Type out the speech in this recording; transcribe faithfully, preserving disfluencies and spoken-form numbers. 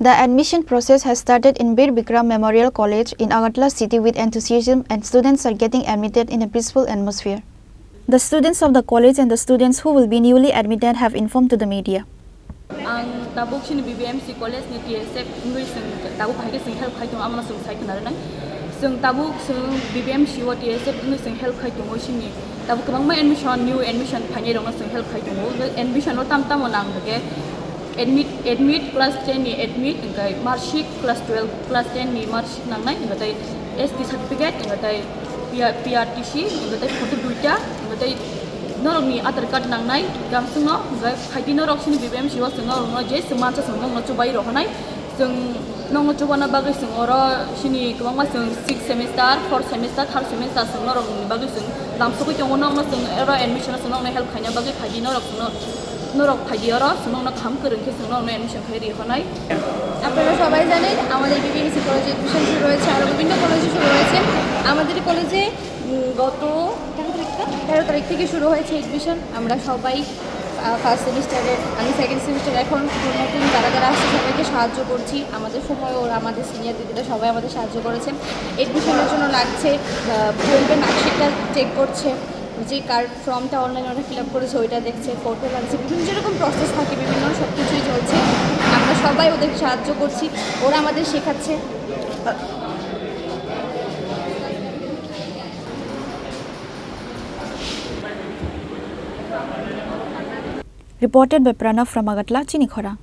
The admission process has started in Bir Bikram Memorial College in Agartala city with enthusiasm, and students are getting admitted in a peaceful atmosphere. The students of the college and the students who will be newly admitted have informed to the media. Ang tabuk chini B B M C college ni T S F wngwi chwng tabuk hai khe chwng help khai tongo, amo no chwng sai khna rwnai. Chwng tabuk chwng B B M C o T S F wngwi chwng help khai tongo chini. Tabuk kwbangma admission, new admission phainai rokno chwng help khai tongo. Admission o tam tamo nang hwnkhe admit, admit class ten ni admit, hwnkhe mark sheet class twelve, class ten ni mark sheet nangnai, hwnkhe tei S T certificate, hwnkhe tei P R, P R T C, hwnkhe tei photo duita, hwnkhe tei norokni Aadhaar card nangnai, gamsungno, hwnkhe phaidi norok chini B B M C o chwng norokno je chwng mansa chwng nokno chubai rohornai. Chwng nokno chubana bagwi chwng oro chini kwbangma chwng six semester, fourth semester, third semester chwng norokni bagwi chwng lamsogwi tongo, nokno chwng oro admission o chwng nokno help khaina bagwi phaidi norok chwngno, norok phaidi oro chwng nokno kaham kwrwng khe chwng nokno admission khai ri honai. আপনারা সবাই জানেন, আমাদের বিবিএমসি কলেজে অ্যাডমিশন শুরু হয়েছে, আরও বিভিন্ন কলেজে শুরু হয়েছে। আমাদের কলেজে, উম, গত তেরো তারিখ তো? তেরো তারিখ থেকে শুরু হয়েছে অ্যাডমিশন। আমরা সবাই, আহ, ফার্স্ট সেমিস্টারের, আমি সেকেন্ড সেমিস্টার, এখন নতুন যারা যারা আসছে সবাইকে সাহায্য করছি। আমাদের সময় ওরা, আমাদের সিনিয়র দিদিরা সবাই আমাদের সাহায্য করেছে। অ্যাডমিশনের জন্য লাগছে, আহ, টুয়েলভের মার্কশিটটা চেক করছে, যে কার ফর্মটা অনলাইনে ওরা ফিল আপ করেছে ওইটা দেখছে, ফটো লাগছে, বিভিন্ন যেরকম প্রসেস থাকে বিভিন্ন সব কিছুই চলছে। আমরা সবাই ওদেরকে সাহায্য করছি, ওরা আমাদের শেখাচ্ছে। Reported by Pranav from Agartala, Chini Khorang.